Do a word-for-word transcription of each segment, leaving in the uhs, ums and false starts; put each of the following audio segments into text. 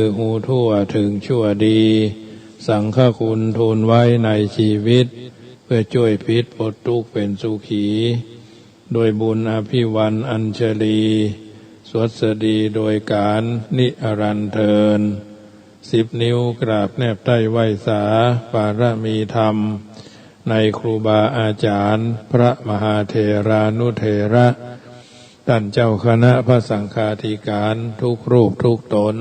คือฮู้ทั่วเถิงชั่วดี สังฆคุณทูลไว้ในชีวิต เปื้อจ้วยปิดป๊นตุ๊กข์เป๋นสุขี โดยบุญอภิวรรณอัญชลี สวัสดีโดยก๋าลนิรันดร์เทอญ สิบนิ้วกราบแนบใต้ไหว้สา ปารมีธรรม ในครูบาอาจ๋ารย์ พระมหาเถรานุเถระ ต้านเจ้าคณะพระสังฆาธิก๋าน ทุกรูปทุกต๋น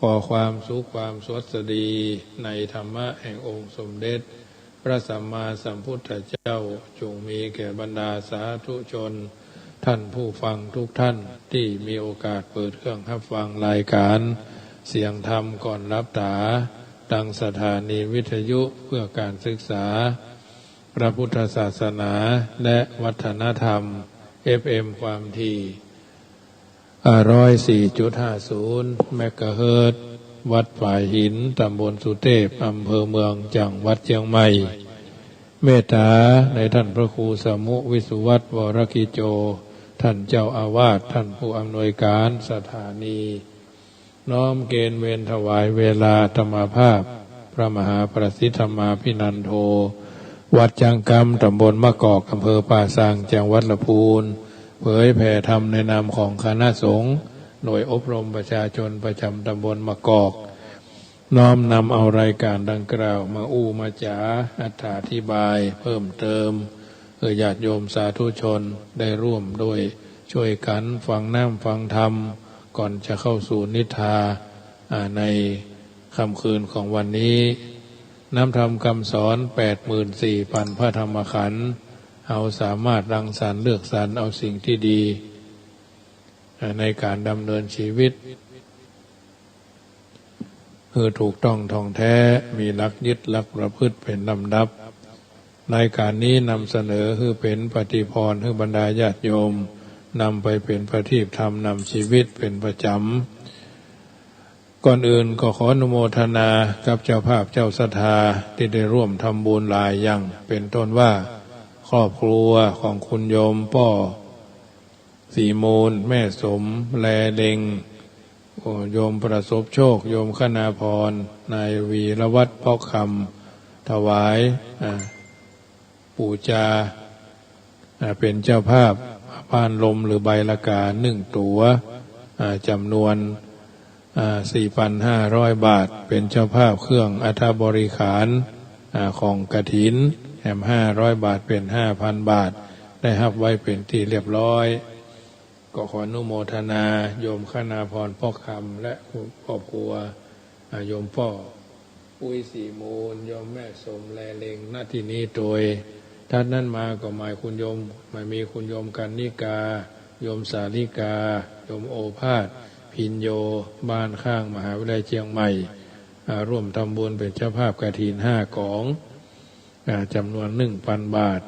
ขอความสุขความสวัสดี ในธรรมะแห่งองค์สมเด็จ พระสัมมาสัมพุทธเจ้า จงมีแก่บรรดาสาธุชน ต้านผู้ฟังทุกต้าน ตี้มีโอกาสเปิดเครื่องฮับฟังรายก๋าน เสียงธรรมก่อนหลับต๋า ตางสถานีวิทยุเพื่อการศึกษา พระพุทธศาสนา และวัฒนธรรม เอฟเอ็ม ความถี่ อ่า ร้อยสี่จุดห้าศูนย์ เมกะเฮิรตซ์ วัดฝายหิน ต๋ำบลสุเตพ อำเภอเมือง จังหวัดเจียงใหม่ เมตต๋าในต้านพระครูสมุห์ วิสุวัฒน์ วรกิจโจ ต้านเจ้าอาวาส ต้านผู้อำนวยก๋านสถานี น้อมเกณฑ์เวรถวายเวลาอาตมาภาพ พระมหาประสิทธิ์ธรรมาภินันโท วัดจังกำ ต๋ำบลมะกอก อำเภอป่าซาง จังหวัดลำพูน เผยแผ่ธรรมในนามของคณะสงฆ์ หน่วยอบรมประชาชนประจ๋ำต๋ำบลมะกอก น้อมนำเอารายก๋านดังกล่าวมาอู้มาจ๋า อธิบายเพิ่มเติม หื้อญาติโยมสาธุชนได้ร่วมด้วยจ้วยกั๋นฟังน้ำฟังธรรม ก่อนจะเข้าสู่นิทรา อ่า ในค่ำคืนของวันนี้ น้ำธรรมกำสอน แปดหมื่นสี่ปั๋นพระธรรมขันธ์ เฮาสามารถรังสรรค์เลือกสรรเอาสิ่งตี้ดี อ่า ในก๋านดำเนินชีวิต หื้อถูกต้องถ่องแท้ มีหลักยึดหลักประพฤติเป๋นลำดับ รายก๋านนี้นำเสนอหื้อเป๋นปฏิภาณ หื้อบรรดาญาติโยม นำไปเป๋นประทีปธรรมนำชีวิตเป๋นประจ๋ำ ก่อนอื่นก็ขออนุโมทนากับเจ้าภาพเจ้าศรัทธา ตี้ได้ร่วมทำบุญหลายอย่าง เป๋นต้นว่า ครอบครัวของคุณโยมป้อ ศรีมูล แม่สม แลเล็ง โอ้ โยมประสบโชค โยมคณาภรณ์ นายวีรวัฒน์ ป๊อกคำ ถวาย อ่า ปู๋จา อ่า เป๋นเจ้าภาพ ผ้าลมหรือใบละกา นึ่งตั๋ว อ่า จ๋ำนวน อ่า สี่ปั๋นห้าร้อยบาท เป๋นเจ้าภาพเครื่องอัฐบริขาร อ่า ของกฐิน แหมห้าร้อยบาท เป๋นห้าปั๋นบาท ได้ฮับไว้เป๋นตี้เรียบร้อย ก็ขออนุโมทนาโยมคณาภรณ์ ป๊อกคำ และครอบครัว อ่า โยมป้อ อุ๊ย ศรีมูล โยมแม่สม แลเล็ง ณ ตี้นี้ตวย ถัดนั้นมาก็หมายคุณโยม หมายมีคุณโยมกรรณิกา โยมสาลิกา โยมโอภาส พิญโญ บ้านข้างมหาวิทยาลัยเจียงใหม่ อ่า ร่วมทำบุญเป๋นเจ้าภาพกฐินห้าก๋อง อ่า จ๋ำนวนนึ่งปั๋นบาท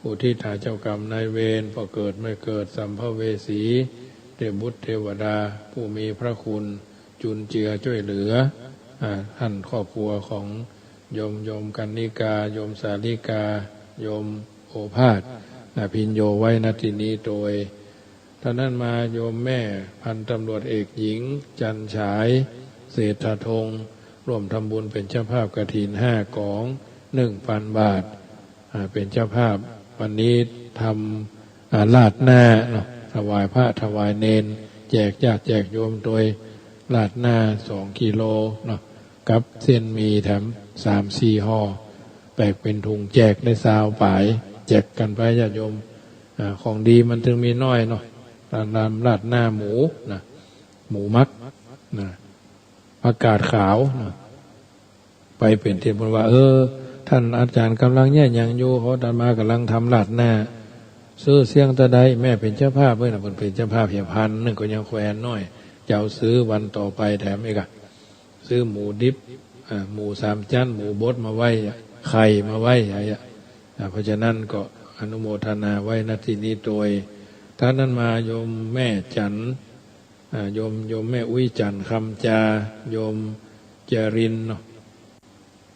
อุทิศหาเจ้ากรรมนายเวร ป้อเกิดแม่เกิด สัมภเวสี เตพบุตรเตวดา ผู้มีพระคุณจุนเจือจ้วยเหลือ อ่า ต้านครอบครัวของโยม โยมกรรณิกา โยมสาลิกา โยมโอภาส อ่า พิญโญไว้ ณ ตี้นี้ตวย ถัดนั้นมาโยมแม่พันตำรวจเอกหญิง จันฉาย เศรษฐทง ร่วมทำบุญเป๋นเจ้าภาพกฐินห้าก๋อง นึ่งปั๋นบาท อ่า เป๋นเจ้าภาพ วันนี้ทำ อ่า ราดหน้าเนาะ ถวายพระถวายเณร แจกญาติแจกโยมตวย ราดหน้าสองกิโลเนาะ กับเส้นหมี่แถมสามสี่ห่อ แปกเป๋นถุงแจกได้ซาวป๋าย แจกกั๋นไปญาติโยม อ่า ของดีมันจึงมีน้อยเนาะ ราดหน้าหมูนะ หมูหมักนะ ผักกาดขาวนะ ไปเป๋นตี้บุญว่า เออ ต้านอาจ๋ารย์ก่ำลังเยียะหยังอยู่ ขออาตมากำลังทำราดหน้า ซื้อเสี้ยงเต้าใด แม่เป๋นเจ้าภาพเว้ยนะ เปิ้นเป๋นเจ้าภาพเหียพันนึ่งก็ยังแควนน้อย เจ้าซื้อวันต่อไปแถมอีกอะ ซื้อหมูดิบ อ่า หมูสามจั๊น หมูบดมาไว้อะ ไข่มาไว้อะ อ่า เพราะฉะนั้นก็อนุโมทนาไว้ ณ ตี้นี้ตวย ถัดนั้นมาโยมแม่จันทร์ อ่า โยม โยมแม่อุ๊ยจันทร์ คำจา โยมจรินทร์เนาะ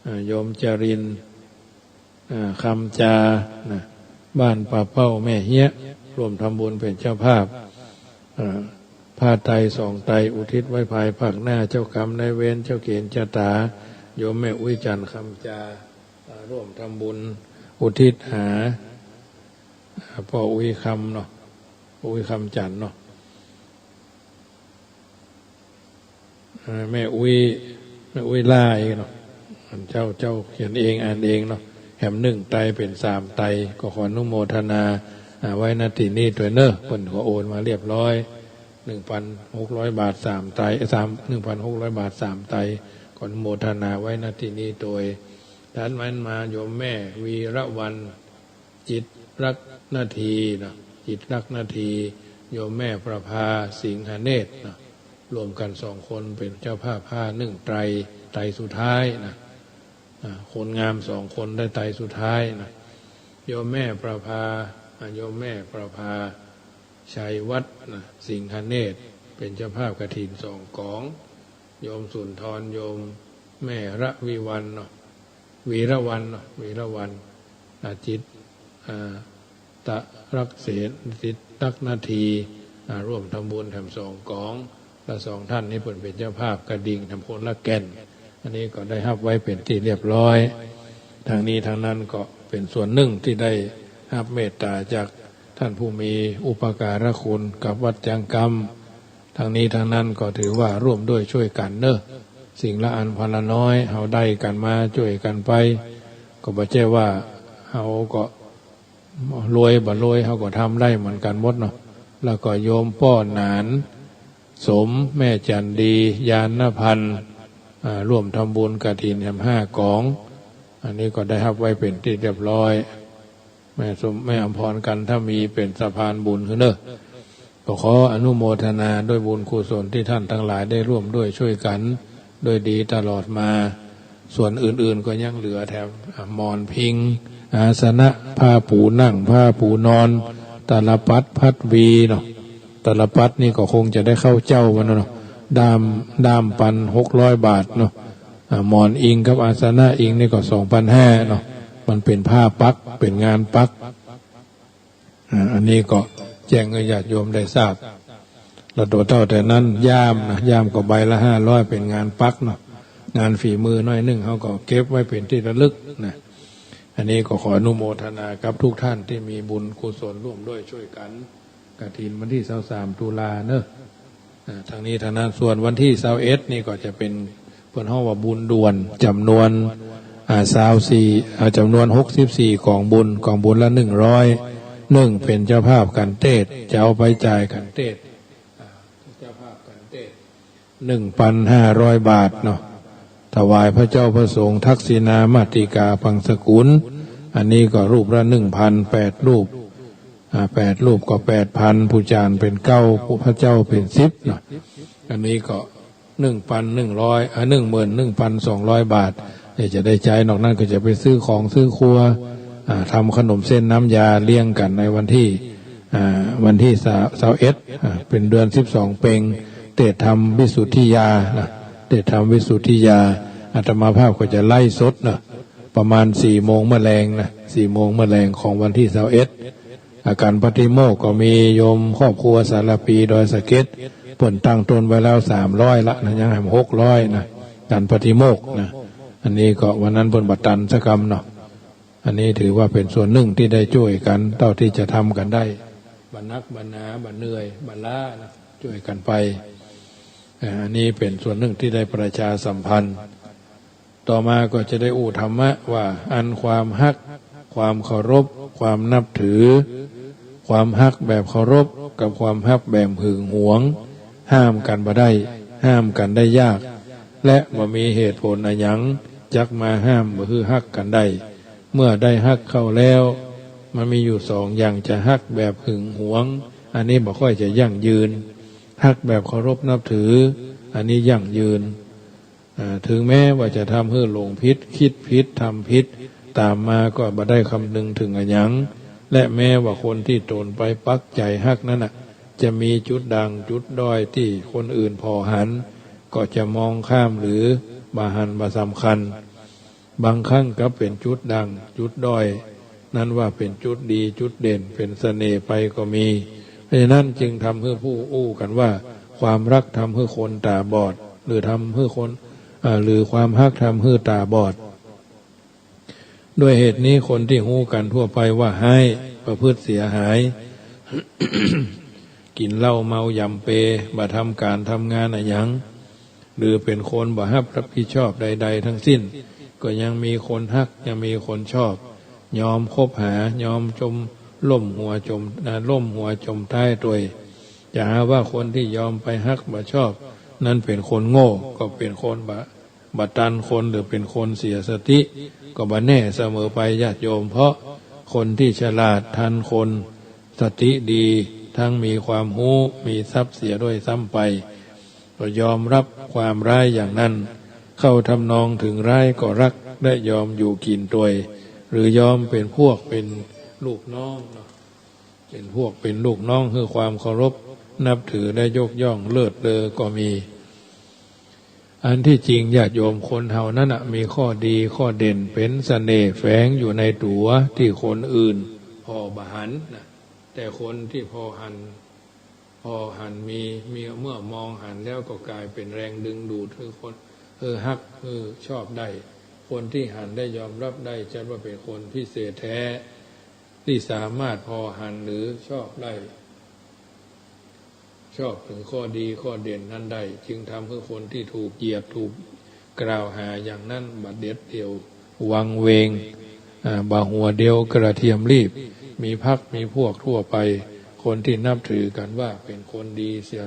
อ่า โยมจรินทร์ อ่า คำจา นะ บ้านป่าเป้าแม่เฮี้ย ร่วมทำบุญเป๋นเจ้าภาพ อ่า ผ้าไตรสองไตร อุทิศไว้ภายภาคหน้า เจ้ากรรมนายเวร เจ้าเขนชะตา โยมแม่อุ๊ยจันทร์คำจา อ่า ร่วมทำบุญอุทิศหา อ่า ป้ออุ๊ยคำเนาะ ป้ออุ๊ยคำจันทร์เนาะ อ่า แม่อุ๊ย แม่อุ๊ยล่าเองเนาะ เจ้า เจ้าเขียนเองอ่านเองเนาะ แหมนึ่งไตรเป๋นสามไตร ก็ขออนุโมทนา อ่า ไว้ ณ ตี้นี้ตวยเนาะ เปิ้นก็โอนมาเรียบร้อย หนึ่งพันหกร้อยบาทสามไตร เอ้ย สาม หนึ่งพันหกร้อยบาทสามไตร ขออนุโมทนาไว้ ณ ตี้นี้ตวย ถัดมา มาโยมแม่วีระวรรณ จิตรักนาทีเนาะ จิตรักนาที โยมแม่ประภา สิงหเนตรเนาะ รวมกั๋นสองคนเป๋นเจ้าภาพผ้านึ่งไตร ไตรสุดท้ายนะ อ่า คนงามสองคนได้ไตรสุดท้ายนะ โยมแม่ประภา อ่า โยมแม่ประภา ชัยวัฒน์นะ สิงหเนตร เป๋นเจ้าภาพกฐินสองก๋อง โยมสุนทร โยมแม่ระวิวรรณเนาะ วีระวรรณเนาะ วีระวรรณ อาจิต อ่า ตะรักเสน จิตรักนาที อ่า ร่วมทำบุญแถมสองก๋อง และสองท่านนี้เปิ้นเป๋นเจ้าภาพกระดิ่งแถมคนละแก่น อันนี้ก็ได้ฮับไว้เป๋นตี้เรียบร้อย ทั้งนี้ทั้งนั้นก็เป๋นส่วนนึ่งตี้ได้ฮับเมตต๋าจากท่านผู้มีอุปการะคุณกับวัดจังกำ ทั้งนี้ทั้งนั้นก็ถือว่าร่วมด้วยช่วยกั๋นเนาะ สิ่งละอันพันละน้อย เฮาได้กั๋นมาจ้วยกั๋นไป ก็บ่ใจ้ว่าเฮาก็รวยบ่รวย เฮาก็ทำได้เหมือนกั๋นหมดเนาะ แล้วก็โยมป้อหนานสม แม่จันดี ญาณพันธ์ อ่า ร่วมทำบุญกฐินแหมห้าก๋อง อันนี้ก็ได้ฮับไว้เป๋นตี้เรียบร้อย แม่สม แม่อำพร กันทมี เป๋นสะพานบุญหื้อเนาะ ก็ขออนุโมทนาด้วยบุญกุศลตี้ท่านตังหลายได้ร่วมด้วยช่วยกั๋นด้วยดีตลอดมา ส่วนอื่นๆ ก็ยังเหลือแถม อ่ะ หมอนพิง อาสนะ ผ้าปูนั่ง ผ้าปูนอน ตาลปัตร พัดวีเนาะ ตาลปัตรนี่ก็คงจะได้เข้าเจ้ามันเนาะ ด้าม ด้ามปัน หกร้อยบาทเนาะ อ่า หมอนอิงกับอาสนะอิงนี่ก็สองปันห้าเนาะ มันเป๋นผ้าปัก เป๋นงานปัก อ่า อันนี้ก็แจ้งหื้อญาติโยมได้ทราบ แล้วตั๋วเต้าแต่นั้น ย่ามนะ ย่ามก็ใบละห้าร้อย เป๋นงานปักเนาะ งานฝีมือหน้อยนึ่ง เฮาก็เก็บไว้เป๋นตี้ระลึกนะ อันนี้ก็ขออนุโมทนากับทุกท่านตี้มีบุญกุศลร่วมด้วยช่วยกั๋น กฐินวันตี้ซาวสามตุลาเนาะ อ่า ทั้งนี้ทั้งนั้น ส่วนวันตี้ซาวเอ็ดนี่ก็จะเป๋น เปิ้นฮ้องว่าบุญด่วน จ๋ำนวน อ่า ซาวสี่ อ่า จ๋ำนวนหกสิบสี่ก๋องบุญ ก๋องบุญละหนึ่งร้อย นึ่งเป๋นเจ้าภาพขันเตศน์ จะเอาไปจ่ายขันเตศน์ อ่า เจ้าภาพขันเตศน์ หนึ่งปันห้าร้อยบาทเนาะ ถวายพระเจ้าพระสงฆ์ทักษิณามาติกาปังสกุล อันนี้ก็รูปละหนึ่งปัน แปดรูป อ่า แปดรูปก็แปดปัน ผู้จารย์เป๋นเก้า พระเจ้าเป๋นสิบเนาะ อันนี้ก็หนึ่งปันหนึ่งร้อย อ่า หนึ่งหมื่นหนึ่งปันสองร้อยบาท เดี๋ยวจะได้ใจ๊ นอกนั้นก็จะไปซื้อของซื้อครัว อ่า ทำขนมเส้นน้ำยาเลี้ยงกั๋นในวันตี้ อ่า วันตี้ซาวเอ็ด อ่า เป๋นเดือนสิบสองเพ็ง เตศน์ธรรมวิสุทธิยานะ เตศน์ธรรมวิสุทธิยา อาตมาภาพก็จะไลฟ์สดนะ ประมาณสี่โมงเมื่อแลงนะ สี่โมงเมื่อแลงของวันตี้ซาวเอ็ด อ่า ขันปาติโมกข์ก็มีโยมครอบครัวสารภี ดอยสะเก็ด เปิ้นตั้งต้นไว้แล้วสามร้อยละนะ ยังแหมหกร้อยนะ ขันปาติโมกข์นะ อันนี้ก็วันนั้นเปิ้นบ่ตันสักกำเนาะ อันนี้ถือว่าเป๋นส่วนนึ่งตี้ได้จ้วยกั๋น เต้าตี้จะทำกั๋นได้ บ่นักบ่หนา บ่เหนื่อย บ่ล้านะ จ้วยกั๋นไป อ่า อันนี้เป๋นส่วนนึ่งตี้ได้ประชาสัมพันธ์ ต่อมาก็จะได้อู้ธรรมะว่า อันความฮัก ความเคารพ ความนับถือ ความฮักแบบเคารพ กับความฮักแบบหึงหวง ห้ามกั๋นบ่ได้ ห้ามกั๋นได้ยาก และบ่มีเหตุผลอะหยัง จักมาห้ามบ่หื้อฮักกั๋นได้ เมื่อได้ฮักเข้าแล้ว มันมีอยู่สองอย่าง จะฮักแบบหึงหวง อันนี้บ่ค่อยจะยั่งยืน ฮักแบบเคารพนับถือ อันนี้ยั่งยืน อ่า ถึงแม้ว่าจะทำหื้อหลงผิด คิดผิด ทำผิด ต๋ามมาก็บ่ได้คำนึงเถิงอะหยัง และแม้ว่าคนตี้ตนไปปักใจ๋ฮักนั้นน่ะ จะมีจุดด่างจุดด้อยตี้คนอื่นผ่อหัน ก็จะมองข้ามหรือบ่หันบ่สำคัญ บางครั้งกลับเป๋นจุดด่างจุดด้อยนั้นว่าเป๋นจุดดีจุดเด่น เป๋นเสน่ห์ไปก็มี เพราะฉะนั้นจึงทำหื้อผู้อู้กั๋นว่า ความฮักทำหื้อคนต๋าบอด หรือทำหื้อคน อ่า หรือความฮักทำหื้อต๋าบอด ด้วยเหตุนี้คนตี้ฮู้กั๋นทั่วไปว่าฮ้าย ประพฤติเสียหาย กิ๋นเหล้าเมายำเป บ่ทำก๋านทำงานอะหยัง หรือเป๋นคนบ่ฮับผิดชอบใดๆ ทั้งสิ้น ก็ยังมีคนฮัก ยังมีคนชอบ ยอมคบหา ยอมจม ล้มหัวจม อ่า ล้มหัวจมใต้ตวย จะหาว่าคนตี้ยอมไปฮักบ่ชอบ นั้นเป๋นคนโง่ ก็เป๋นคนบ่ บ่ตันคน หรือเป๋นคนเสียสติ ก็บ่แน่เสมอไปญาติโยม เพราะคนตี้ฉลาดทันคน สติดี ทั้งมีความฮู้ มีทรัพย์เสียด้วยซ้ำไป ก็ยอมฮับความฮ้ายอย่างนั้น เข้าทำนองถึงฮ้ายก็ฮัก และยอมอยู่กิ๋นตวย หรือยอมเป๋นพวกเป๋นลูกน้องเนาะ เป๋นพวกเป๋นลูกน้องหื้อความเคารพนับถือและยกย่องเลิศเลอก็มี อันที่จริงญาติโยมคนเฮานั้นน่ะ มีข้อดีข้อเด่นเป๋นเสน่ห์แฝงอยู่ในตั๋วตี้คนอื่นผ่อบ่หันนะ แต่คนตี้ผ่อหัน ผ่อหันมี มี เมื่อมองหันแล้วก็ก๋ายเป๋นแรงดึงดูดหื้อคน หื้อฮัก หื้อชอบได้ คนตี้หันได้ยอมฮับได้ จัดว่าเป๋นคนพิเศษแท้ ตี้สามารถผ่อหันหรือชอบได้ ชอบถึงข้อดีข้อเด่นนั้นได้ จึงทำหื้อคนตี้ถูกเหยียดถูกกล่าวหาอย่างนั้นบ่เด็ดเดี่ยววังเวง อ่า บ่หัวเดียวกระเทียมลีบ มีพรรคมีพวกทั่วไป คนตี้นับถือกั๋นว่าเป๋นคนดีเสีย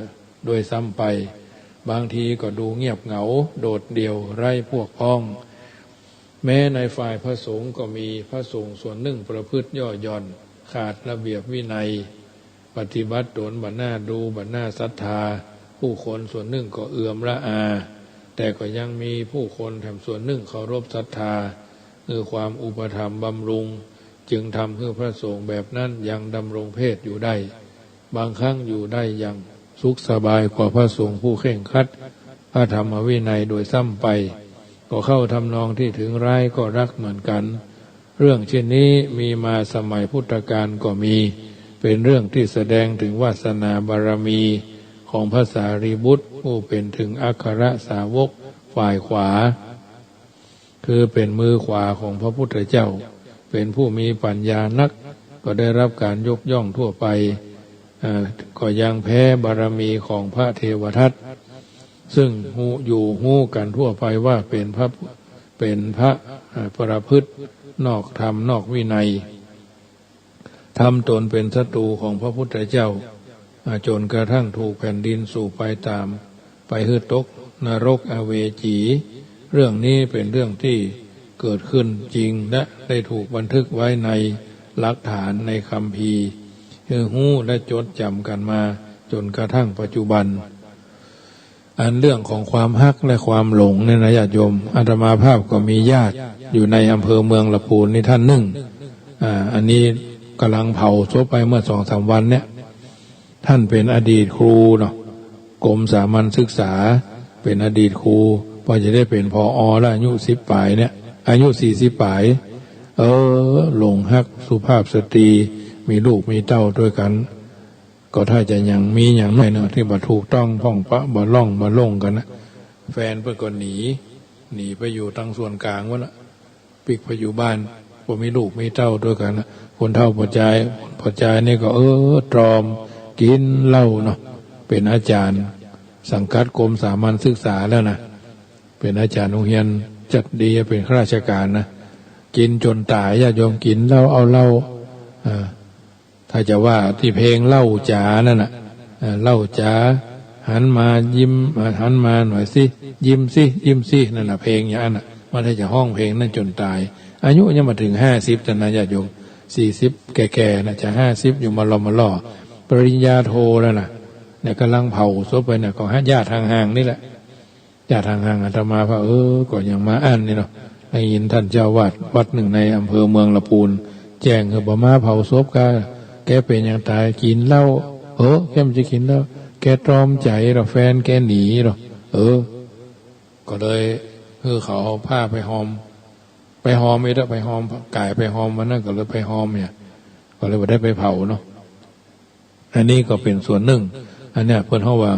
ด้วยซ้ำไป บางทีก็ดูเงียบเหงา โดดเดี่ยวไร้พวกพ้อง แม้ในฝ่ายพระสงฆ์ก็มี พระสงฆ์ส่วนนึ่งประพฤติย่อหย่อน ขาดระเบียบวินัย ปฏิบัติตนบ่น่าดู บ่น่าศรัทธา ผู้คนส่วนนึ่งก็เอือมละอา แต่ก็ยังมีผู้คนแถมส่วนนึ่งเคารพศรัทธา คือความอุปถัมภ์บำรุง จึงทำหื้อพระสงฆ์แบบนั้นยังดำรงเพศอยู่ได้ บางครั้งอยู่ได้อย่างสุขสบายกว่าพระสงฆ์ผู้เคร่งครัดพระธรรมวินัยโดยซ้ำไป ก็เข้าทำนองที่ถึงฮ้ายก็ฮักเหมือนกั๋น เรื่องเช่นนี้มีมาสมัยพุทธกาลก็มี เป๋นเรื่องที่แสดงถึงวาสนาบารมีของพระสารีบุตร ผู้เป๋นถึงอัครสาวกฝ่ายขวา คือเป๋นมือขวาของพระพุทธเจ้า เป๋นผู้มีปัญญานัก ก็ได้ฮับก๋านยกย่องทั่วไป เอ่อ ก็ยังแพ้บารมีของพระเทวทัต ซึ่งฮู้ อยู่ฮู้กั๋นทั่วไปว่าเป๋นพระ เป๋นพระ เอ่อ ประพฤตินอกธรรมนอกวินัย ทำตนเป๋นศัตรูของพระพุทธเจ้า อ่า จ๋นกระทั่งถูกแผ่นดินสูบไปต๋าม ไปหื้อตกนรกอเวจี เรื่องนี้เป๋นเรื่องที่เกิดขึ้นจริง และได้ถูกบันทึกไว้ในหลักฐานในคัมภีร์ หื้อฮู้และจดจ๋ำกั๋นมาจ๋นกระทั่งปัจจุบัน อันเรื่องของความฮักและความหลงเนี่ยนะญาติโยม อาตมาภาพก็มีญาติอยู่ในอำเภอเมืองละปูนนี่ท่านนึ่ง อ่า อันนี้ก๋ำลังเผาศพไปเมื่อสองสามวันเนี่ย ท่านเป๋นอดีตครูเนาะ กรมสามัญศึกษา เป๋นอดีตครู พอจะได้เป๋น ผอ แล้ว อายุสิบป๋ายเนี่ย อายุสี่สิบป๋าย เออ หลงฮักสุภาพสตรี มีลูกมีเต้าตวยกั๋น ก็ถ้าจะยังมีอย่างน้อยเนาะ ตี้บ่ถูกต้องพ่องปะ บ่ล่องบ่ลงกั๋นนะ แฟนเปิ้นก็หนี หนีไปอยู่ตางส่วนกลางโน่นละ ปิ๊กไปอยู่บ้าน บ่มีลูกมีเต้าตวยกั๋นนะ คนเฒ่าป้อจาย ป้อจายนี่ก็ เออ ตรอมกิ๋นเหล้าเนาะ เป๋นอาจ๋ารย์สังกัดกรมสามัญศึกษาแล้วนะ เป๋นอาจ๋ารย์โฮงเฮียนจัดดี เป๋นข้าราชก๋านนะ กิ๋นจ๋นต๋าย ญาติโยม กิ๋นเหล้า เอาเหล้า เอ่อ ถ้าจะว่าตี้เพลงเหล้าจ๋านั่นน่ะ เอ่อ เหล้าจ๋า หันมายิ้ม เอ่อ หันมาหน่อยสิ ยิ้มสิ ยิ้มสิ นั่นน่ะ เพลงอย่างนั้นน่ะ มันถ้าจะฮ้องเพลงนั้นจ๋นต๋าย อายุยังบ่เถิงห้าสิบเต้านั้น ญาติโยม สี่สิบแก่ๆ น่ะ จะห้าสิบอยู่มะลอมะล่อ ปริญญาโทแล้วน่ะ เนี่ย ก๋ำลังเผาศพไปเนี่ย ก็ญาติห่างๆ นี่แหละ ญาติห่างๆ อาตมาภาพ เออ ก็ยังมาอั้นนี่เนาะ ได้ยินท่านเจ้าอาวาสวัดนึ่งในอำเภอเมืองละปูน แจ้งหื้อบ่มาเผาศพกา แกเป๋นหยังต๋าย กิ๋นเหล้า เออ แกบ่จะกิ๋นเหล้า แกตรอมใจ๋เนาะ แฟนแกหนีเนาะ เออ ก็เลยหื้อเขาเอาผ้าไปหอม ไปหอมอีกแล้ว ไปหอม ก๋ายไปหอมวันนั้น ก็เลยไปหอมเนี่ย ก็เลยบ่ได้ไปเผาเนาะ อันนี้ก็เป๋นส่วนนึ่ง อันเนี้ยเปิ้นฮ้องว่า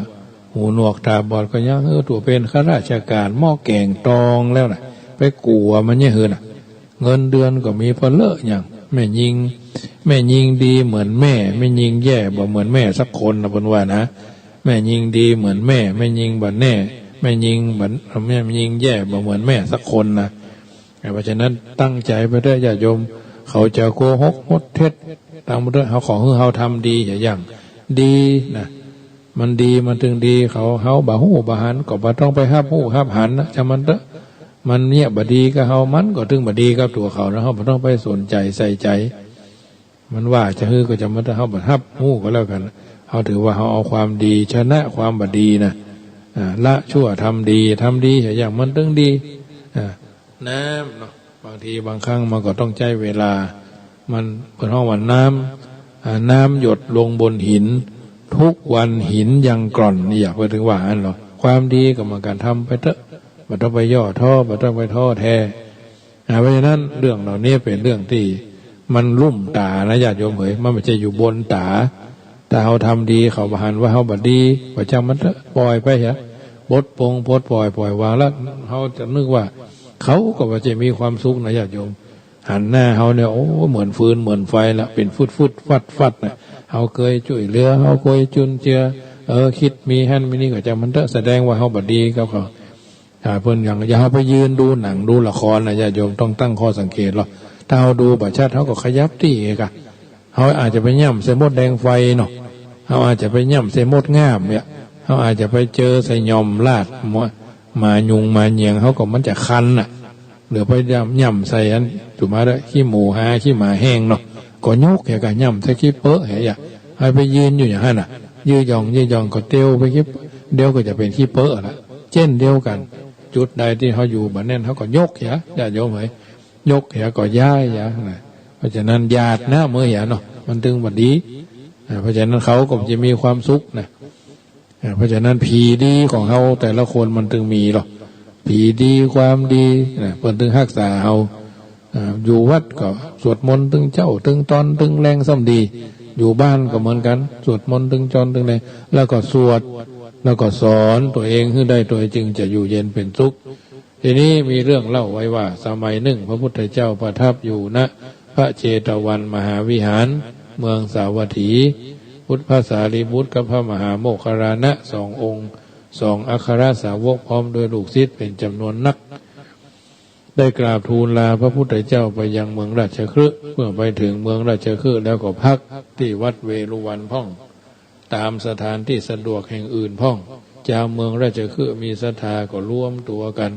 หูหนวกต๋าบอดก็ยังหื้อตั๋วเป๋นข้าราชก๋านหม้อแก๋งตองแล้วน่ะ ไปกั๋วมันเยียะหื้อน่ะ เงินเดือนก็มีปะเลอะหยัง แม่ญิง แม่ญิงดีเหมือนแม่ แม่ญิงแย่บ่เหมือนแม่สักคนนะ เปิ้นว่านะ แม่ญิงดีเหมือนแม่ แม่ญิงบ่แน่ แม่ญิงบ่ แม่ญิงแย่บ่เหมือนแม่สักคนนะ เพราะฉะนั้นตั้งใจ๋ไปเต๊อะญาติโยม เขาจะโกหกมดเท็จ ตั้งไปเต๊อะ เฮาขอหื้อเฮาทำดีเหีย อย่างดีนะ มันดีมันตึงดี เขา เฮาบ่ฮู้บ่หัน ก็บ่ต้องไปฮับฮู้ฮับหันนะ จ้างมันเต๊อะ มันเยียะบ่ดีกับเฮา มันก็ตึงบ่ดีกับตั๋วเขานะ เฮาบ่ต้องไปสนใจ๋ใส่ใจ๋ มันว่าจะหื้อก็จ้างมันเต๊อะ เฮาบ่ฮับฮู้ก็แล้วกั๋น เฮาถือว่าเฮาเอาความดีชนะความบ่ดีนะ อ่า ละชั่วทำดี ทำดีเหีย อย่างมันตึงดี อ่า น้ำเนาะ บางทีบางครั้งมันก็ต้องใจ๊เวลา มัน เปิ้นฮ้องว่าน้ำ อ่า น้ำหยดลงบนหิน ทุกวันหินยังกร่อน นี่อะ เปิ้นตึงว่าอั้นเนาะ ความดีก็เหมือนกั๋น ทำไปเต๊อะ บ่ต้องไปย่อท้อ บ่ต้องไปท้อแท้ อ่า เพราะฉะนั้นเรื่องเหล่านี้เป๋นเรื่องตี้มันลุ่มต๋านะญาติโยมเหย มันบ่ใจ้อยู่บนต๋า ถ้าเฮาทำดี เขาบ่หันว่าเฮาบ่ดี ก็จ้างมันเต๊อะ ป่อยไปเหีย ปลดปลง ปลดป่อย ป่อยวางแล้ว เฮาจะนึกว่า เขาก็บ่ใจ้มีความสุขนะญาติโยม หันหน้าเฮาเนี่ย โอ้ เหมือนฟืนเหมือนไฟละ เป๋นฟึดๆ ฟัดๆ นะ เฮาเกยจ้วยเหลือ เฮาเกยจุนเจือ เออ กึ๊ดมีหั้นมีนี่ ก็จ้างมันเต๊อะ แสดงว่าเฮาบ่ดีกับเขา ถ้าเปิ้นอย่าง อย่าเฮาไปยืนดูหนังดูละครนะญาติโยม ต้องตั้งข้อสังเกตลอ ถ้าเฮาดูบ่ชัด เฮาก็ขยับตี้กะ เฮาอาจจะไปย่ำใส่มดแดงไฟเนาะ เฮาอาจจะไปย่ำใส่มดงาบเนี่ย เฮาอาจจะไปเจอใส่หย่อมลาด หมา หมายุงหมาเหยียง เฮาก็มันจะคันน่ะ หรือไปย่ำ ย่ำใส่อัน สมมุติว่าขี้หมูหาขี้หมาแห้งเนาะ ก็ยกเหียกะ ย่ำใส่ขี้เปอะเหีย อย่าให้ไปยืนอยู่อย่างหั้นน่ะ ยื้อหย่องยื้อหย่องก็เตียวไปขี้เปอะ เดี๋ยวก็จะเป๋นขี้เปอะละ เจ้นเดียวกั๋น จุดใดตี้เฮาอยู่บ่แน่น เฮาก็ยกเหีย ญาติโยมเหย ยกเหียก็ย้ายเหียนะ เพราะฉะนั้นหยาดน้ำเมือเหียเนาะ มันตึงบ่ดี อ่า เพราะฉะนั้นเขาก็จะมีความสุขนะ อ่า เพราะฉะนั้นผีดีของเฮาแต่ละคนมันตึงมีลอ ผีดีความดีนะ เปิ้นตึงฮักษาเฮา อ่า อยู่วัดก็สวดมนต์ตึงเจ๊าตึงตอนตึงแลงซ้ำดี อยู่บ้านก็เหมือนกั๋น สวดมนต์ตึงจอนตึงแลง แล้วก็สวด แล้วก็สอนตั๋วเองหื้อได้ ตั๋วเองจึงจะอยู่เย็นเป๋นสุข ทีนี้มีเรื่องเล่าไว้ว่า สมัยนึ่งพระพุทธเจ้าประทับอยู่ ณ พระเจตวันมหาวิหาร เมืองสาวัตถี พุทธ พระสารีบุตรกับพระมหาโมคคัลลานะ สององค์ สองอัครสาวก พร้อมด้วยลูกศิษย์เป๋นจ๋ำนวนนัก ได้กราบทูลลาพระพุทธเจ้าไปยังเมืองราชคฤห์ เมื่อไปเถิงเมืองราชคฤห์แล้วก็พักตี้วัดเวฬุวันพ่อง ต๋ามสถานตี้สะดวกแห่งอื่นพ่อง จาวเมืองราชคฤห์มีศรัทธาก็รวมตั๋วกั๋น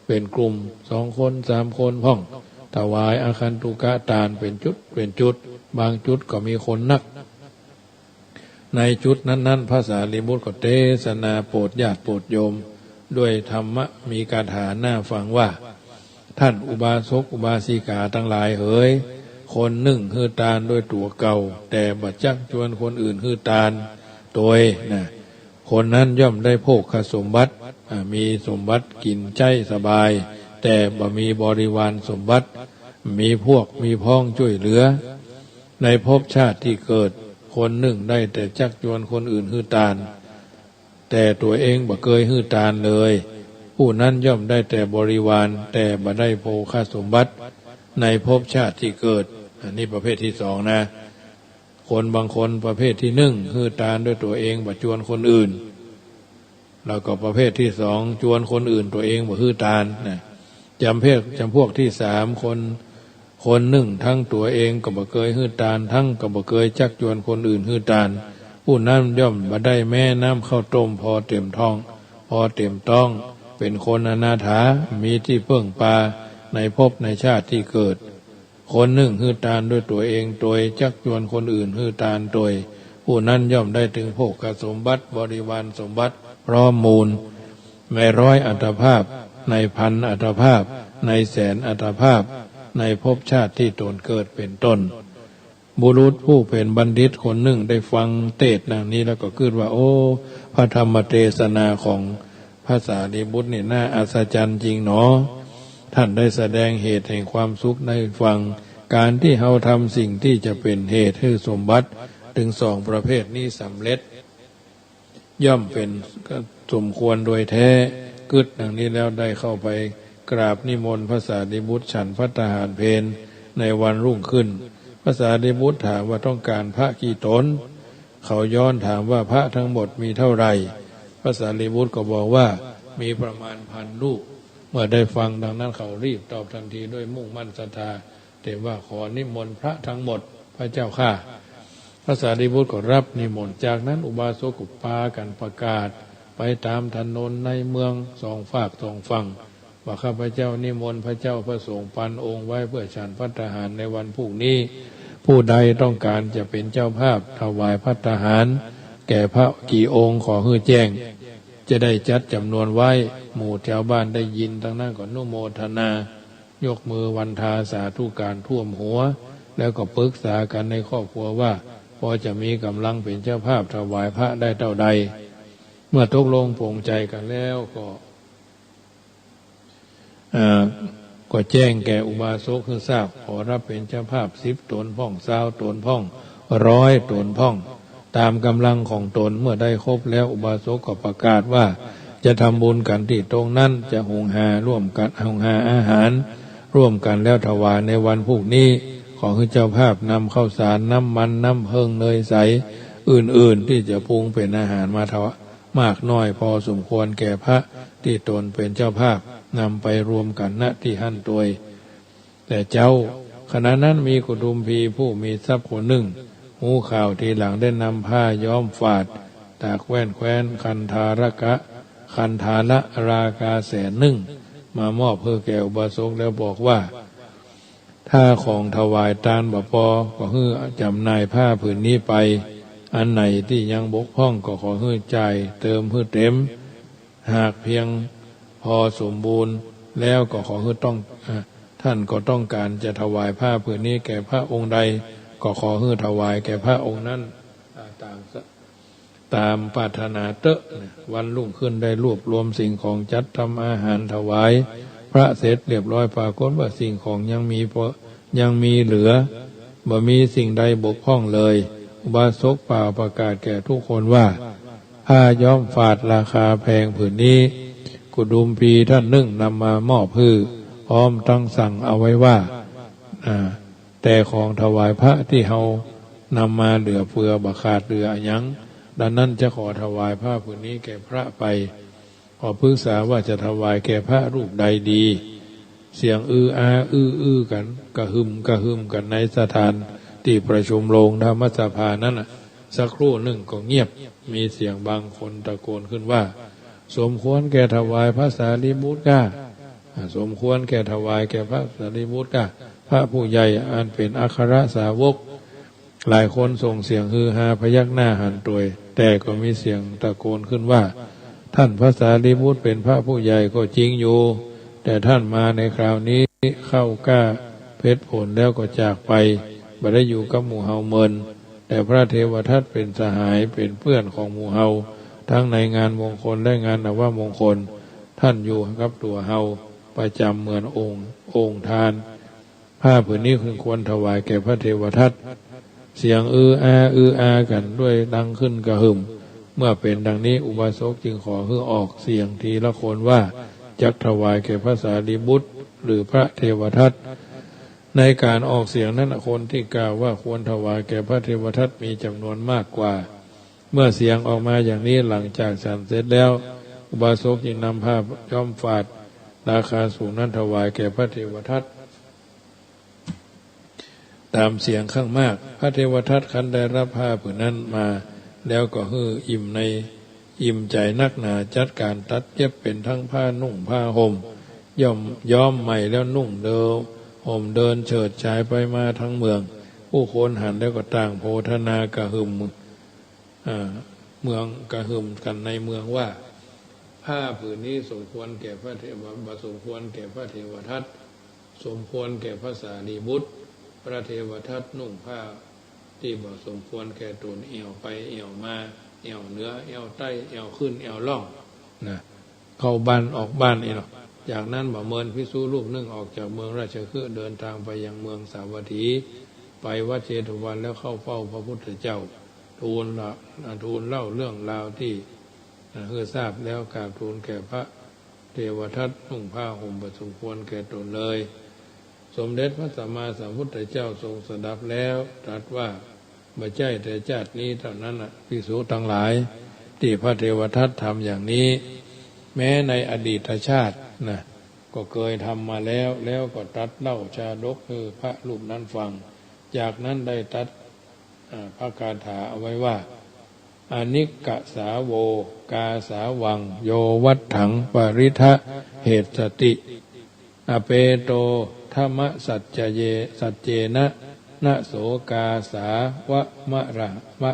เป๋นกลุ่ม สองคน สามคนพ่อง ถวายอาคันตุกะตานเป๋นจุดเป๋นจุด บางจุดก็มีคนนัก ในจุดนั้นๆ พระสารีบุตรก็เตสนาโปรดญาติโปรดโยม ด้วยธรรมะมีคาถาน่าฟังว่า ท่านอุบาสกอุบาสิกาตังหลายเหย คนนึ่งหื้อตานด้วยตั๋วเก่า แต่บ่จักจวนคนอื่นหื้อตานตวยนะ คนนั้นย่อมได้โภคสมบัติ อ่า มีสมบัติกิ๋นใจ๊สบาย แต่บ่มีบริวารสมบัติ มีพวกมีพ้องจ้วยเหลือ ในภพชาติตี้เกิด คนนึ่งได้แต่จักจวนคนอื่นหื้อตาน แต่ตั๋วเองบ่เกยหื้อตานเลย ผู้นั้นย่อมได้แต่บริวาร แต่บ่ได้โภคสมบัติ ในภพชาติตี้เกิด อันนี้ประเภทตี้สองนะ คนบางคนประเภทตี้นึ่งหื้อตานด้วยตั๋วเองบ่จวนคนอื่น แล้วก็ประเภทตี้สองจวนคนอื่นตั๋วเองบ่หื้อตานนะ จ๋ำเพศ จ๋ำพวกตี้สาม คน คนนึ่งทั้งตั๋วเองก็บ่เกยหื้อตาน ทั้งก็บ่เกยจักจวนคนอื่นหื้อตาน ผู้นั้นย่อมบ่ได้แม้น้ำข้าวต้มพอเต๋มท้อง พอเต๋มต๊อง เป๋นคนอนาถา มีตี้เปิ้งปาในภพในชาติตี้เกิด คนนึ่งหื้อตานด้วยตั๋วเองตวย จักจวนคนอื่นหื้อตานตวย ผู้นั้นย่อมได้ตึงโภคสมบัติบริวารสมบัติพร้อมมูล ในร้อยอัตภาพ ในพันอัตภาพ ในแสนอัตภาพ ในภพชาติตี้ตนเกิดเป๋นต้น บุรุษผู้เป๋นบัณฑิตคนนึ่งได้ฟังเตสน์ดังนี้แล้วก็กึ๊ดว่า โอ้ พระธรรมเตสนาของพระสารีบุตรนี่น่าอัศจรรย์จริงหนอ ท่านได้แสดงเหตุแห่งความสุขให้ฟัง ก๋านตี้เฮาทำสิ่งตี้จะเป๋นเหตุหื้อสมบัติตึงสองประเภทนี้สำเร็จ ย่อมเป๋นสมควรโดยแท้ กึ๊ดดังนี้แล้วได้เข้าไปกราบนิมนต์พระสารีบุตรฉันภัตตาหารเพลในวันรุ่งขึ้น พระสารีบุตรถามว่าต้องการพระกี่ต๋น เขาย้อนถามว่าพระทั้งหมดมีเท่าไหร่ พระสารีบุตรก็บอกว่ามีประมาณพันรูป เมื่อได้ฟังดังนั้นเขารีบตอบทันทีด้วยมุ่งมั่นศรัทธา เต็มว่าขอนิมนต์พระทั้งหมดพระเจ้าข้า พระสารีบุตรก็รับนิมนต์ จากนั้นอุบาสกก็ปากั๋นประกาศไปต๋ามถนนในเมืองสองฟากสองฝั่ง ว่าข้าพเจ้านิมนต์พระเจ้าพระสงฆ์ปันองค์ไว้เพื่อฉันภัตตาหารในวันพรุ่งนี้ ผู้ใดต้องการจะเป๋นเจ้าภาพถวายภัตตาหารแก่พระกี่องค์ขอหื้อแจ้ง จะได้จัดจ๋ำนวนไว้ หมู่แถวบ้านได้ยินดังนั้นก็อนุโมทนา ยกมือวันทาสาธุการท่วมหัว แล้วก็ปรึกษากั๋นในครอบครัวว่า พอจะมีก๋ำลังเป๋นเจ้าภาพถวายพระได้เต้าใด เมื่อตกลงปลงใจ๋กั๋นแล้วก็ เอ่อ ก็แจ้งแก่อุบาสกหื้อทราบ ขอรับเป๋นเจ้าภาพสิบต๋นพ่อง ซาวต๋นพ่อง ร้อยต๋นพ่อง ต๋ามก๋ำลังของต๋น เมื่อได้ครบแล้วอุบาสกก็ประกาศว่า จะทำบุญกั๋นตี้ตรงนั้น จะหุงหาร่วมกั๋น หุงหาอาหารร่วมกั๋นแล้วถวายในวันพรุ่งนี้ ขอหื้อเจ้าภาพนำข้าวสาร น้ำมัน น้ำเผิ้ง เนยใส อื่นๆ ตี้จะปรุงเป๋นอาหารมาถวาย มากน้อยพอสมควรแก่พระตี้ต๋นเป๋นเจ้าภาพ นำไปรวมกั๋น ณ ตี้หั้นตวย แต่เจ๊า ขณะนั้นมีกุฑุมพีผู้มีทรัพย์คนนึ่ง ฮู้ข่าวทีหลังได้นำผ้าย้อมฝาด ตากแว่นแคว้นคันธารกะ คันธารราคาแสนนึ่ง มามอบหื้อแก่อุบาสกแล้วบอกว่า ถ้าของถวายตานบ่ปอ ก็หื้อจ๋ำหน่ายผ้าผืนนี้ไป อันไหนตี้ยังบกพร่องก็ขอหื้อจ่ายเติมหื้อเต๋ม หากเพียงพอสมบูรณ์แล้วก็ขอหื้อต้อง อ่า ท่านก็ต้องการจะถวายผ้าผืนนี้แก่พระองค์ใด ก็ขอหื้อถวายแก่พระองค์นั้น อ่า ต๋ามสะ ต๋ามปรารถนาเต๊อะ วันรุ่งขึ้นได้รวบรวมสิ่งของจัดทำอาหารถวายพระเสร็จเรียบร้อย ปรากฏว่าสิ่งของยังมีพอ ยังมีเหลือ บ่มีสิ่งใดบกพร่องเลย อุบาสกเป่าประกาศแก่ทุกคนว่า ผ้าย้อมฝาดราคาแพงผืนนี้ กุฑุมพีท่านนึ่งนำมามอบหื้อ พร้อมตังสั่งเอาไว้ว่า อ่า แต่ของถวายพระตี้เฮานำมาเหลือเฟือบ่ขาดเหลืออะหยัง ดังนั้นจะขอถวายผ้าผืนนี้แก่พระไป ขอปรึกษาว่าจะถวายแก่พระรูปใดดี เสียงอืออา อื้ออื้อกั๋น กระหึ่มกระหึ่มกั๋นในสถานตี้ประชุมโรงธรรมสภานั้นน่ะ สักครู่นึ่งก็เงียบ มีเสียงบางคนตะโกนขึ้นว่า สมควรแก่ถวายพระสารีบุตรก้า อ่า สมควรแก่ถวายแก่พระสารีบุตรก้า พระผู้ใหญ่อันเป๋นอัครสาวก หลายคนส่งเสียงฮือฮาพยักหน้าหันตวย แต่ก็มีเสียงตะโกนขึ้นว่า ท่านพระสารีบุตรเป๋นพระผู้ใหญ่ก็จริงอยู่ แต่ท่านมาในคราวนี้เข้าก้าเพ็ดผลแล้วก็จากไป บ่ได้อยู่กับหมู่เฮาเมิน แต่พระเทวทัตเป๋นสหายเป๋นเปื้อนของหมู่เฮา ทั้งในงานมงคลและงานอัปมงคล ท่านอยู่กับตั๋วเฮาประจ๋ำเหมือนองค์ องค์ทาน ผ้าผืนนี้ควรถวายแก่พระเทวทัต เสียงอืออา อืออากั๋นด้วยดังขึ้นกระหึ่ม เมื่อเป๋นดังนี้อุบาสกจึงขอหื้อออกเสียงทีละคนว่า จักถวายแก่พระสารีบุตรหรือพระเทวทัต ในการออกเสียงนั้นคนที่กล่าวว่าควรถวายแก่พระเทวทัตมีจ๋ำนวนมากกว่า เมื่อเสียงออกมาอย่างนี้หลังจากฉันเสร็จแล้ว อุบาสกจึงนำผ้าย้อมฝาดราคาสูงนั้นถวายแก่พระเทวทัต ต๋ามเสียงข้างมาก พระเทวทัตครั้นได้รับผ้าผืนนั้นมาแล้วก็หื้ออิ่มใน อิ่มใจ๋นักหนา จัดการตัดเย็บเป๋นทั้งผ้านุ่งผ้าห่ม ย้อม ย้อมใหม่แล้วนุ่งเดิม ห่มเดินเฉิดฉายไปมาทั้งเมือง ผู้คนหันแล้วก็ต่างโพธนากระหึ่ม อ่า เมืองกระหึ่มกั๋นในเมืองว่า ผ้าผืนนี้สมควรแก่พระเทว บ่สมควรแก่พระเทวทัต สมควรแก่พระสารีบุตร พระเทวทัตนุ่งผ้าตี้บ่สมควรแก่ต๋น แอ่วไปแอ่วมา แอ่วเหนือแอ่วใต้ แอ่วขึ้นแอ่วล่อง นะ เข้าบ้านออกบ้านอี้เนาะ จากนั้นบ่าเมินภิกษุรูปนึ่งออกจากเมืองราชคฤห์ เดินทางไปยังเมืองสาวัตถี ไปวัดเชตุวันแล้วเข้าเฝ้าพระพุทธเจ้า ทูลละ ทูลเล่าเรื่องราวตี้ หื้อทราบแล้วกราบทูลแก่พระเทวทัต นุ่งผ้าห่มบ่สมควรแก่ตนเลย สมเด็จพระสัมมาสัมพุทธเจ้าทรงสดับแล้วตรัสว่า บ่ใจ้แต่จาตินี้เต้านั้นน่ะ ภิกษุตังหลาย ตี้พระเทวทัตทำอย่างนี้ แม้ในอดีตชาติน่ะ ก็เกยทำมาแล้ว แล้วก็ตรัสเล่าชาดกหื้อพระรูปนั้นฟัง จากนั้นได้ตรัส อ่า พระคาถาเอาไว้ว่า อนิกขสาโว กาสาวัง โย วัฏฐัง ปริทะเหสสติ อเปโต ทมสัจเย สัจเจนะ นโสกาสาวะมะระ มะ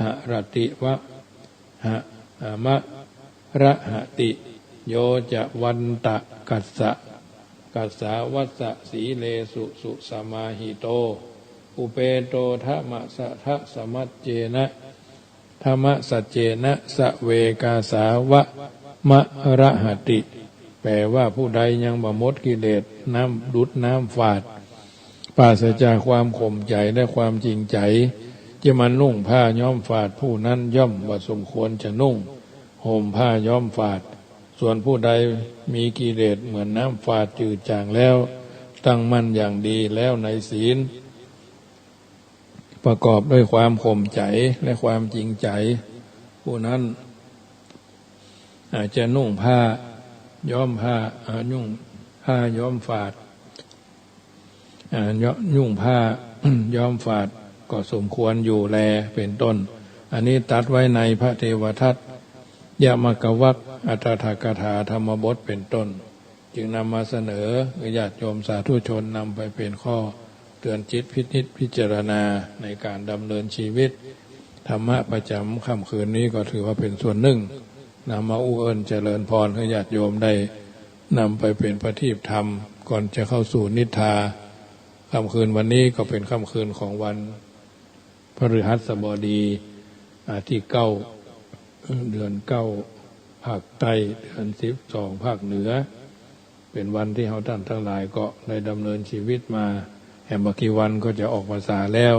หะรติวะ หะ อะมะระหะติ โยจะวันตะกัสสะ กัสสาวัสสะสีเลสุ สุสมาหิโต อุเปโต ทมสะ ทสมัจเจนะ ทมสัจเจนะ สเวกาสาวะมะระหะติ แปลว่า ผู้ใดยังบ่หมดกิเลส น้ำดุจน้ำฝาด ปราศจากความข่มใจ๋และความจริงใจ๋ จะมานุ่งผ้าย้อมฝาด ผู้นั้นย่อมบ่สมควรจะนุ่งห่มผ้าย้อมฝาด ส่วนผู้ใดมีกิเลสเหมือนน้ำฝาดจืดจางแล้ว ตั้งมั่นอย่างดีแล้วในศีล ประกอบด้วยความข่มใจ๋และความจริงใจ๋ ผู้นั้น อาจจะนุ่งผ้าย้อมผ้า อ่า นุ่งผ้าย้อมฝาด อ่า ย- นุ่งผ้าย้อมฝาดก็สมควรอยู่แล เป็นต้น อันนี้ตรัสไว้ในพระเทวทัตตยมกวัก อัฏฐกถาธรรมบทเป็นต้น จึงนำมาเสนอ ญาติโยมสาธุชนนำไปเป็นข้อเตือนจิตพินิจพิจารณาในการดำเนินชีวิต ธรรมะประจ๋ำค่ำคืนนี้ก็ถือว่าเป็นส่วนหนึ่ง นำมาอู้เอิ้นเจริญพรให้ญาติโยมได้นำไปเป็นประทีปธรรม ก่อนจะเข้าสู่นิทรา ค่ำคืนวันนี้ก็เป็นค่ำคืนของวันพฤหัสบดี อ่า ที่เก้า เดือนเก้า ภาคใต้ เดือนสิบสอง ภาคเหนือ เป็นวันที่เฮาต้านตังหลายก็ได้ดำเนินชีวิตมา แหมบ่กี่วันก็จะออกพรรษาแล้ว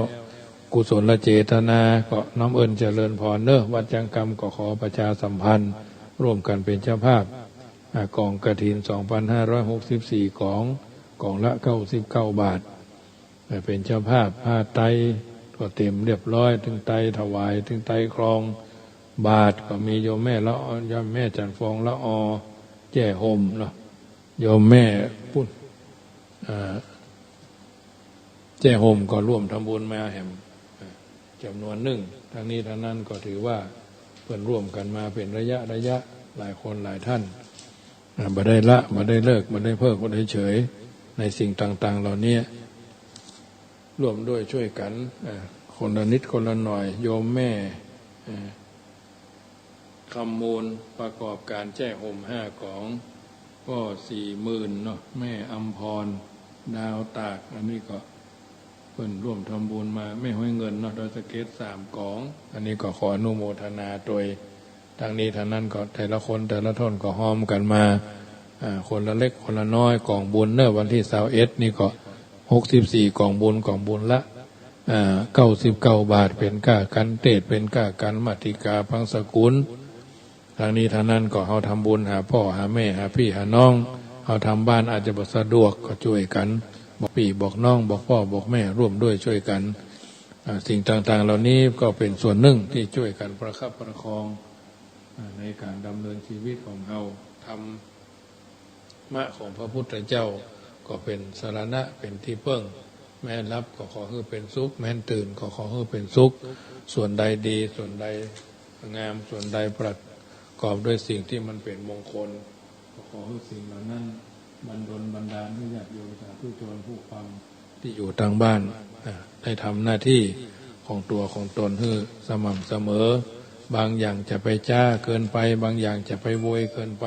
กุศลเจตนาก็น้อมเอิ้นเจริญพรเนาะ วัดจังกำก็ขอประชาสัมพันธ์ ร่วมกั๋นเป็นเจ้าภาพ อ่า ก๋องกฐิน สองพันห้าร้อยหกสิบสี่ ก๋อง ก๋องละ เก้าสิบเก้า บาท อ่า เป็นเจ้าภาพ ผ้าไตรก็เตรียมเรียบร้อย ตึงไตรถวาย ตึงไตรครอง บาตรก็มีโยมแม่ละออ โยมแม่จันทร์ฟองละออ แจ้ห่มเนาะ โยมแม่ปุ้น อ่า แจ้ห่มก็ร่วมทำบุญมาแหม อ่า จ๋ำนวนนึ่ง ตังนี้ตังนั้นก็ถือว่าเปิ้นร่วมกั๋นมาเป็นระยะระยะ หลายคนหลายต้าน อ่า บ่ได้ละ บ่ได้เลิก บ่ได้เพิก บ่ได้เฉย ในสิ่งต่างๆ เหล่านี้ ร่วมด้วยช่วยกั๋น อ่า คนละนิดคนละหน่อย โยมแม่ อ่า คำมูลประกอบก๋านแจ้ห่มห้าก๋อง ก็สี่หมื่นเนาะ แม่อำพร ดาวตาก อันนี้ก็เปิ้นร่วมทำบุญมา แม่ห้อยเงินเนาะ ดอยสะเก็ด สามก๋อง อันนี้ก็ขออนุโมทนาตวย ตังนี้ตังนั้นก็แต่ละคนแต่ละต้นก็ฮอมกั๋นมา อ่า คนละเล็กคนละน้อย ก๋องบุญเนาะ วันตี้ซาวเอ็ดนี่ก็ หกสิบสี่ก๋องบุญ ก๋องบุญละ อ่า เก้าสิบเก้า บาท เป๋นก้ากั๋นเตสน์ เป๋นก้ากั๋นมัตติกา บังสกุล ตังนี้ตังนั้นก็เฮาทำบุญหาป้อหาแม่ หาปี้หาน้อง เฮาทำบ้านอาจจะบ่สะดวกก็จ้วยกั๋น บอกปี้บอกน้อง บอกป้อบอกแม่ ร่วมด้วยจ้วยกั๋น อ่า สิ่งต่างๆ เหล่านี้ก็เป๋นส่วนนึ่งตี้จ้วยกั๋นประคับประคอง อ่า ในก๋านดำเนินชีวิตของเฮา ธรรมะของพระพุทธเจ้าก็เป๋นสรณะ เป๋นตี้เปิ้ง แม้หลับก็ขอหื้อเป๋นสุข แม้ตื่นก็ขอหื้อเป๋นสุข ส่วนใดดี ส่วนใดงาม ส่วนใดประกอบด้วยสิ่งตี้มันเป๋นมงคล ก็ขอหื้อสิ่งเหล่านั้นบันดลบันดาลหื้อญาติโยมสาธุชนผู้ฟังตี้อยู่ตางบ้าน อ่า ได้ทำหน้าตี้ของตั๋วของตนหื้อสม่ำเสมอ บางอย่างจะไปจ๊าเกินไป บางอย่างจะไปโวยเกินไป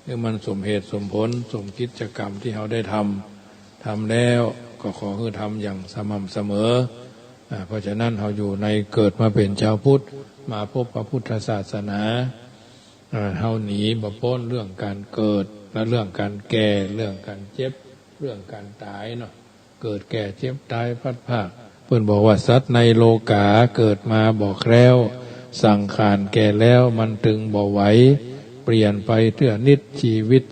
หื้อมันสมเหตุสมผล สมกิจกรรมตี้เฮาได้ทำ ทำแล้วก็ขอหื้อทำอย่างสม่ำเสมอ อ่า เพราะฉะนั้นเฮาอยู่ใน เกิดมาเป๋นจาวพุทธ มาพบพระพุทธศาสนา อ่า เฮาหนีบ่ป๊นเรื่องก๋านเกิด และเรื่องก๋านแก่ เรื่องก๋านเจ็บ เรื่องก๋านต๋ายเนาะ เกิดแก่เจ็บต๋ายพลัดพราก เปิ้นบอกว่าสัตว์ในโลก๋าเกิดมาบ่แคล้ว สังขารแก่แล้วมันตึงบ่ไหว เปลี่ยนไปเตื้อนิด ชีวิต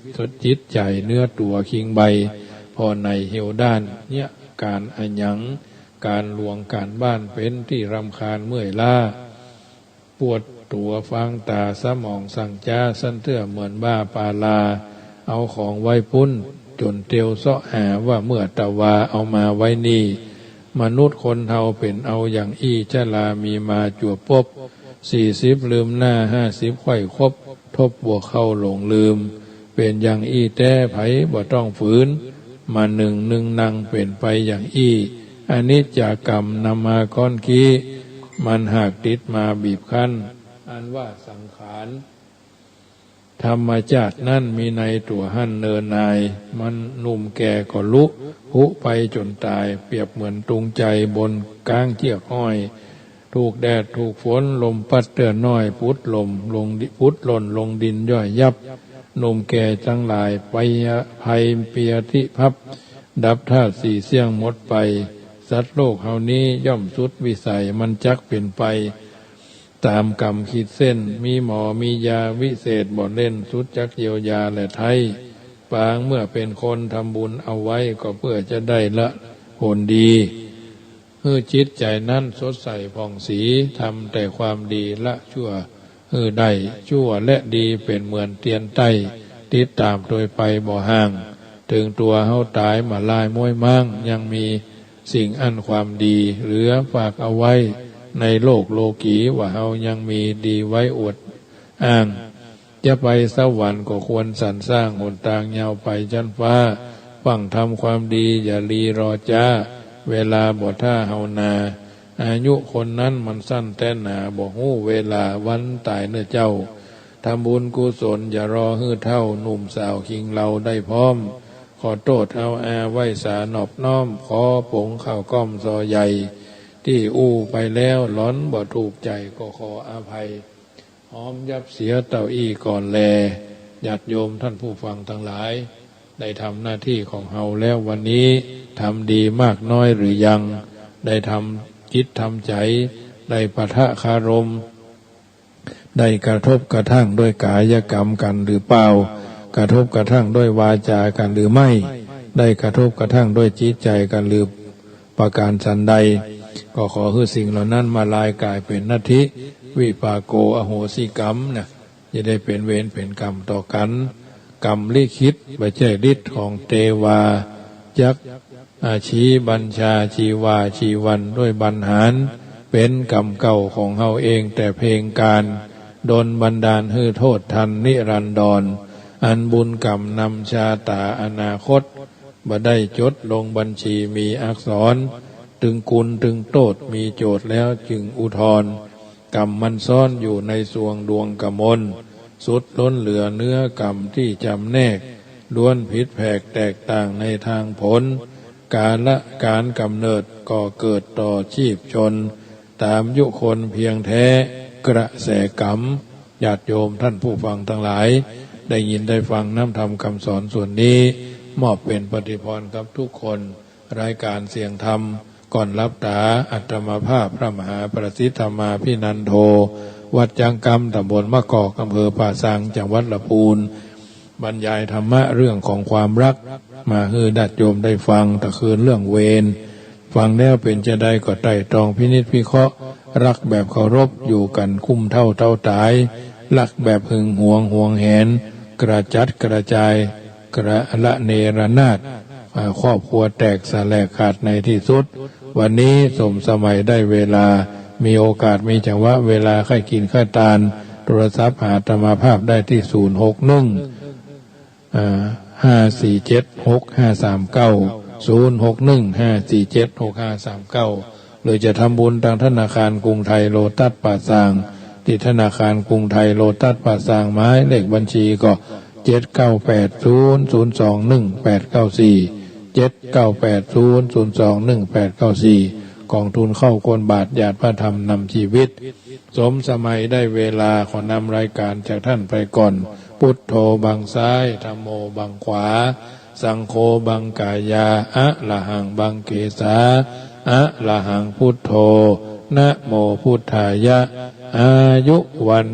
จิตใจ๋เนื้อตั๋วคิงใบ ผ่อไหน่เหี่ยวด้าน เยียะก๋านอะหยัง ก๋านหลวงก๋านบ้านเป๋นตี้รำคาญเมื่อยล้า ปวดตั๋วฟางต๋า สมองสั่งจ๊า สันเตื้อเหมือนบ้าปาลา เอาของไว้ปุ้น จ๋นเตียวเซาะหา ว่าเมื่อตะวาเอามาไว้นี่ มนุษย์คนเฮาเป๋นเอาอย่างอี้ จรามีมาจั่วปบ สี่สิบลืมหน้า ห้าสิบใค่คบ ทบบ่เข้าหลงลืม เป๋นอย่างอี้แต๊ ใผบ่ต้องฝืน มานึ่งนึ่งนังเป๋นไปอย่างอี้ อนิจจกรรมนำมาก้อนขี้ มันหากติดมาบีบคั้น อันว่าสังขาร ธรรมจาตินั้นมีในตั๋วหั้นเนินนาย มันหนุ่มแก่ก็ลุ ผุไปจ๋นต๋าย เปรียบเหมือนตุงไจบนก๊างเจื้อกห้อย ถูกแดดถูกฝน ลมปั๊ดเตื้อน้อย ปุดหล่มลงดิ- ปุดหล่นลงดินย่อยยับ หนุ่มแก่ตังหลาย ไปภัยเปียธิภัพ ดับธาตุสี่เสี้ยงหมดไป สัตว์โลกเฮานี้ย่อมสุดวิสัย มันจักเป๋นไป ต๋ามกรรมขีดเส้น มีหมอมียาวิเศษบ่เล่น สุดจักเยียวยาและไท้ ปางเมื่อเป๋นคนทำบุญเอาไว้ ก็เปื้อจะได้ละผลดี หื้อจิตใจ๋นั้นสดใสผ่องศรี ทำแต่ความดีละชั่วหื้อได้ ชั่วและดีเป๋นเหมือนเตียนใต้ ติดต๋ามตวยไปบ่ห่าง เถิงตั๋วเฮาต๋ายมาลายม้วยม้าง ยังมี สิ่งอั้นความดีเหลือฝากเอาไว้ ในโลกโลกีว่าเฮายังมีดีไว้อวดอ้าง จะไปสวรรค์ก็ควรสรรสร้าง หนตางยาวไปชั้นฟ้า ฟั่งทำความดีอย่ารีรอจ๊า เวลาบ่ถ้าเฮานา อายุคนนั้นมันสั้นแต๊หนา บ่ฮู้เวลาวันต๋ายเน่อเจ้า ทำบุญกุศลอย่ารอหื้อเฒ่า หนุ่มสาวคิงเลาได้พร้อม ขอโต้ษเฮาอาไหว้สานอบน้อม ขอป๋งข้าวก้อมซอใหญ่ ตี้อู้ไปแล้วหลอนบ่ถูกใจ๋ ก็ขออภัย ฮ้อมยับเสียเต้าอี้ก่อนแล ญาติโยมท่านผู้ฟังตังหลาย ได้ทำหน้าตี้ของเฮาแล้ววันนี้ ทำดีมากน้อยหรือยัง ได้ทำจิตทำใจ๋ ได้ปะทะคารม ได้กระทบกระทั่งด้วยก๋ายกรรมกั๋นหรือเปล่า กระทบกระทั่งด้วยวาจ๋ากั๋นหรือไม่ ได้กระทบกระทั่งด้วยจิตใจ๋กั๋นหรือประก๋านสันใด ก็ขอหื้อสิ่งเหล่านั้นมาลายก๋ายเป๋นนัตถิวิปากโก อโหสิกรรมนะ จะได้เป๋นเวรเป๋นกรรมต่อกั๋น กรรมลิขิตบ่ใจ้ฤทธิ์ของเตวา จัก อาชีบัญชาชีวาชีวันด้วยบรรหาร เป๋นกรรมเก่าของเฮาเองแต่เพลงก๋าน ดลบันดาลหื้อโทษทันนิรันดร อันบุญกรรมนำชาต๋าอนาคต บ่ได้จดลงบัญชีมีอักษร ตึงกุณตึงโต้ษมีโจทก์แล้วจึงอุทธรณ์ กรรมมันซ่อนอยู่ในสวงดวงกมล สุดล้นเหลือเนื้อกรรมตี้จำแนก ล้วนผิดแผกแตกต่างในทางผล กาละก๋านกำเนิดก่อเกิดต่อชีพชน ต๋ามยุคนเพียงแต๊กระแสกรรม ญาติโยมท่านผู้ฟังตังหลาย ได้ยินได้ฟังน้ำธรรมกำสอนส่วนนี้ มอบเป๋นปฏิภาณกับทุกคน รายก๋านเสียงธรรม ก่อนหลับต๋า อาตมาภาพพระมหาประสิทธิ์ธรรมาภินันโท วัดจ๊างกำ ต๋ำบลมะกอก อำเภอป่าซาง จังหวัดละปูน บรรยายธรรมะเรื่องของความฮัก มาหื้อญาติโยมได้ฟัง ตะคืนเรื่องเวร ฟังแล้วเป๋นจาใดก็ไตร่ตรองพินิจพิเคราะห์ ฮักแบบเคารพ อยู่กั๋นกุ้มเถ้าเต้าต๋าย ฮักแบบหึงหวงหวงแหน กระจัดกระจาย กระละเนระนาด อ่า ครอบครัวแตกสาแหลกขาดในตี้สุด วันนี้สมสมัยได้เวลา มีโอกาสมีจังหวะเวลา ใค่กิ๋นใค่ตาน โทรศัพท์หาอาตมาภาพได้ตี้ ศูนย์หกหนึ่ง อ่า ห้าสี่เจ็ด หกห้าสามเก้า ศูนย์หกหนึ่ง ห้าสี่เจ็ด หกห้าสามเก้า หรือจะทำบุญตางธนาคารกรุงไทยโลตัสป่าซาง ตี้ธนาคารกรุงไทยโลตัสป่าซาง หมายเลขบัญชีก็ เจ็ดเก้าแปดศูนย์ศูนย์สองหนึ่งแปดเก้าสี่ เจ็ดเก้าแปดศูนย์ศูนย์สองหนึ่งแปดเก้าสี่ ก๋องทุนเข้าก้นบาท ญาติพระธรรมนำชีวิต สมสมัยได้เวลา ขอนำรายก๋านจากท่านไปก่อน พุทโธบังซ้าย ธัมโมบังขวา สังโฆบังก๋ายา อะระหังบังเกสา อะระหัง พุทโธ นะโม พุทธายะ อายุ วัณ